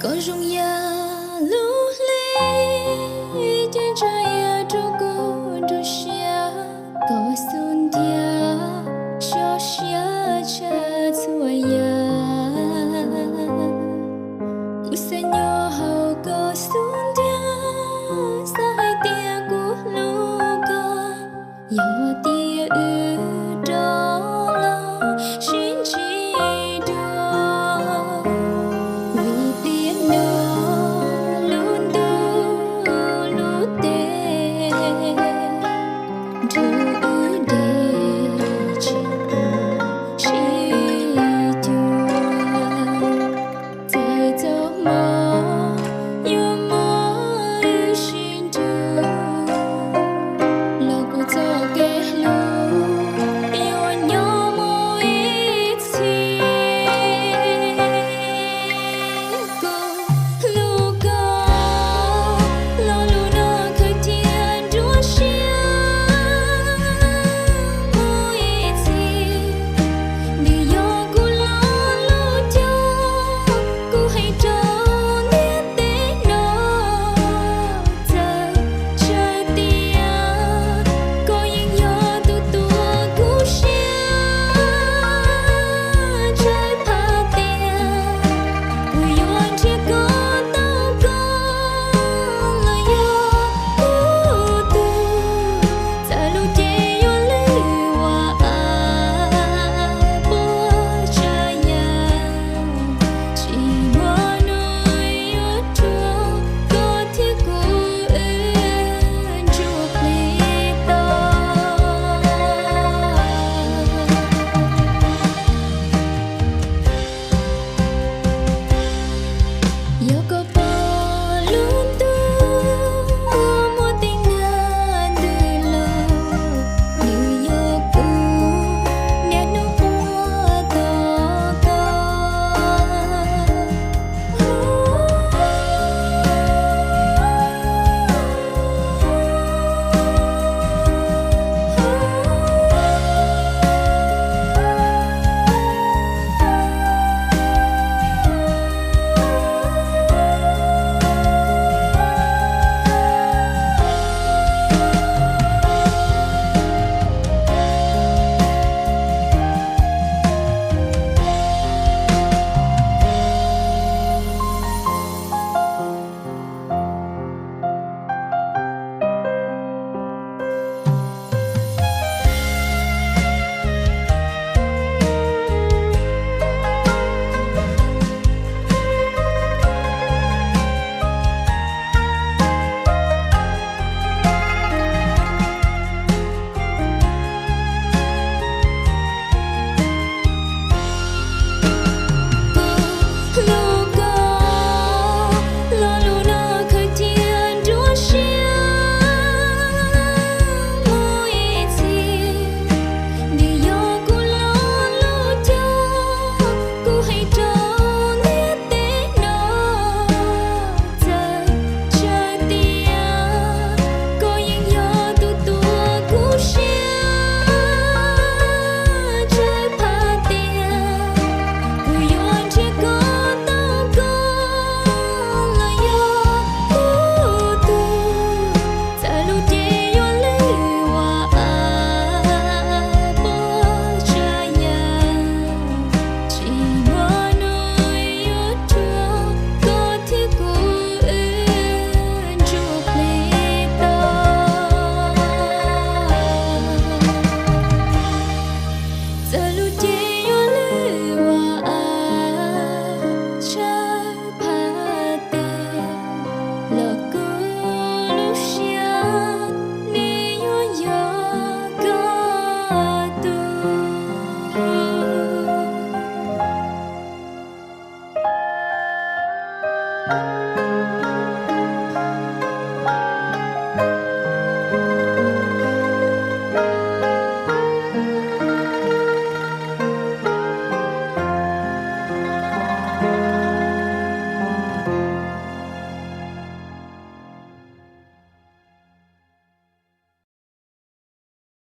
Koj zoo yam lub hli, ces ntshai yam rau koj nruab siab. Koj xub ntiag sov siab tshaj txhua yam. Kuv xav nyob hauv koj xub ntiag, xav hais tias kuv hlub koj. Yog tias wb rov los sib ntsib dua, vim tias nws lub ntuj lub teb nrog wb deb tsis pom sib cuag. Txawm txoj hmoo yuav muab wb sib nrug, los kuv txoj kev hlub yuav nyob mus ib txhis. Kuv hlub koj, lo lus no khaws cia nruab siab mus ib txhis. Nws yog kuv lo lus cog, kuv hais rau ntiaj teb no. Txawm tsawg tiam, koj yeej yog tus tuav kuv siab. Tsawg phaj tiam, kuv yuav nrhiav koj tau koj los yog kuv tug. Txawm lub cev yuav lwj ua av puab tsav yam, tsis muaj hnub yuav rhuav koj thiab kuv wb ntsuj plig tau. Yog